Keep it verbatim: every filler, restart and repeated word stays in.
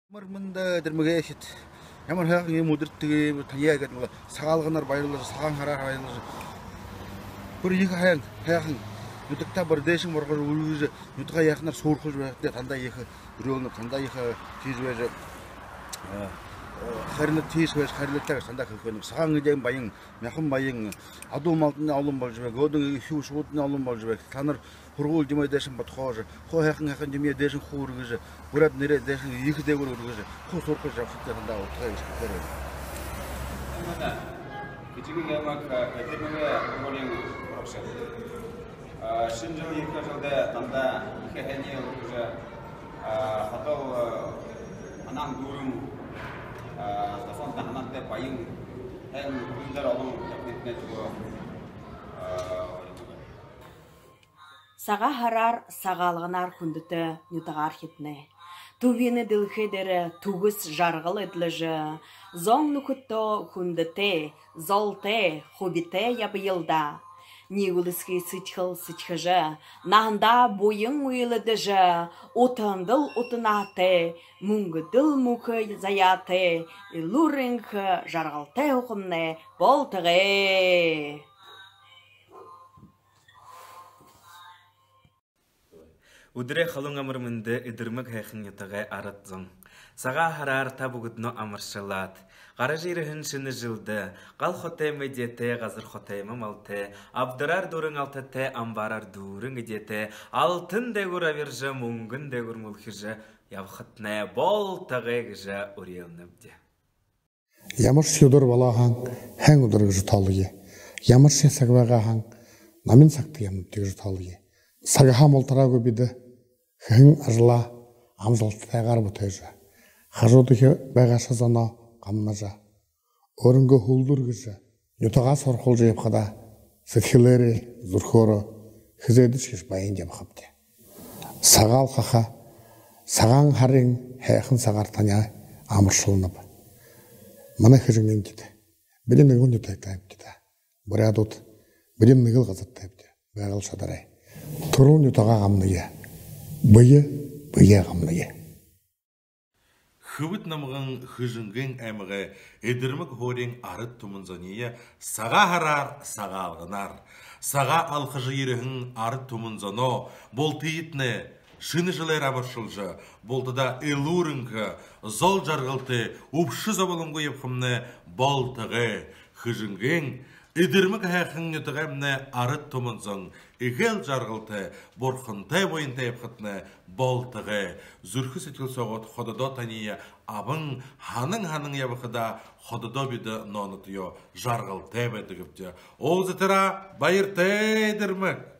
Амар мэндэ, Эдэрмэгэй эхид. Ямар һайхан иимэ үдэртэйб, таниие гээд лэ Сагаалганаар баярлажа, Сагаан һараар баярлажа. Бүри ехэ һайн, һайхан. Нютагтаа бүри дээшэнь ургажа, үргэжэ, нютагаа яаханаар суурхуулжа байхадаа танда ехэ түрүүлнэб, танда ехэ тиижэ байжа, э, э, харина тиижэ байжа, харилаатай гэжэ танда хэлэхэнэб. Сагаан эдеэн баян, мяхан баян, адуу малтнай олон боложо байг, өөдэнь эхи үхибүүднай олон боложо байг. Танар һургуули юумэ дээшэнь бодхоожо, хуу һайхан һайхан юумэ дээшэнь хуу үргэжэ, буряад нэрэ дээшэнь ехэ дээгүүр үргэжэ, хуу суурхуулжа ябахыетнай танда болтогой гэжэ хэлэхэ байнаб. Эдэрмэг аймаг, э, Эдэрмэгэй һургуулиин һурагша. Э, шэнэ жэл, ехэ жэлдээ танда ехэ һайниие үргэжэ, э, ходол, э, һанаан дүүрэн, э, досоонтнай һанаантай баян, һайн үхибүүдээр олон ябахыетнай түлөө, э, Сагаан һараар, Сагаалганаар, хүндэтэ нютагаархиднай. Түбиин дэлхэй дээрэ түгэс жаргал эдлэжэ, зон нүхэдтөө хүндэтэй, золтой, хубитай ябаял даа. Ниигэлсэгүй сэдьхэл сэдьхэжэ, наһандаа буян үйлэдэжэ, утаһандал ута наһатай, мүнгэдэл мүнхэ заяатай, элүүр энхэ жаргалтай һуухамнай болтогой. Үдэрэй халуун амар мэндэ, Эдэрмэг һайхан нютагай арад зон. Сагаан һараар та бүгэдэниие амаршалаад, гаража ерэһэн шэнэ жэлдэ гал хотой эдеэтэй, газар хотой малтай, абдараар дүүрэн алтатай, амбаараар дүүрэн эдеэтэй, алтан дээгүүр абиржа, мүнгэн дээгүүр мүлхижэ ябахатнай болтогой гэжэ үреэлнэбди. Ямаршье үдэр болоо һаань, һайн үдэр гэжэ тоолоё. Ямаршье саг байгаа һаань, номин сагта ябанабди гэжэ тоолоё. Сагһаа мултараагүй бидэ хэһэн ажалаа амжалтатайгаар бүтээжэ, хажуудахи байгаашье зоноо гамнажа, өөрынгөө һүүлдэ үргэжэ, нютагаа суурхуулжа ябахадаа сэдьхэлээрээ, зүрхөөрөө хэзээдэшье хэжэ баян ябахабди. Сагаалганаар, Сагаан һарын һайхан сагаар таниие амаршалнаб. Манай Хэжэнгынхид, бидэ нэгэл нютагтайбди даа. Буряадууд, бидэ нэгэл газартайбди. Байгал шадараа. Түрэл нютагаа гамная. Бэе бэеэ гамная. Хэбэд намган Хэжэнгын аймагай Эдэрмэг һуурин арад түмэн зониие Сагаан һараар, Сагаалганаар! Сагаа алхажа ерэһэн арад түмэн зоноо бултыетнай шэнэ жэлээр амаршалжа, бултадаа элүүр энхэ, зол жаргалтай, үбшэ зоболонгүй ябахамнай болтогой. Хэжэнгын, Эдэрмэг һайхан нютагаймнай арад түмэн зон эгээл жаргалтай, бурхантай, буянтай ябахатнай болтогой. Зүрхэ сэдьхэл соогоо хододоо таниие абан, һанан-һанан ябахадаа, хододоо бидэ ноонотоёо жаргалтай байдагбди. Уулзатараа баяртай, Эдэрмэг!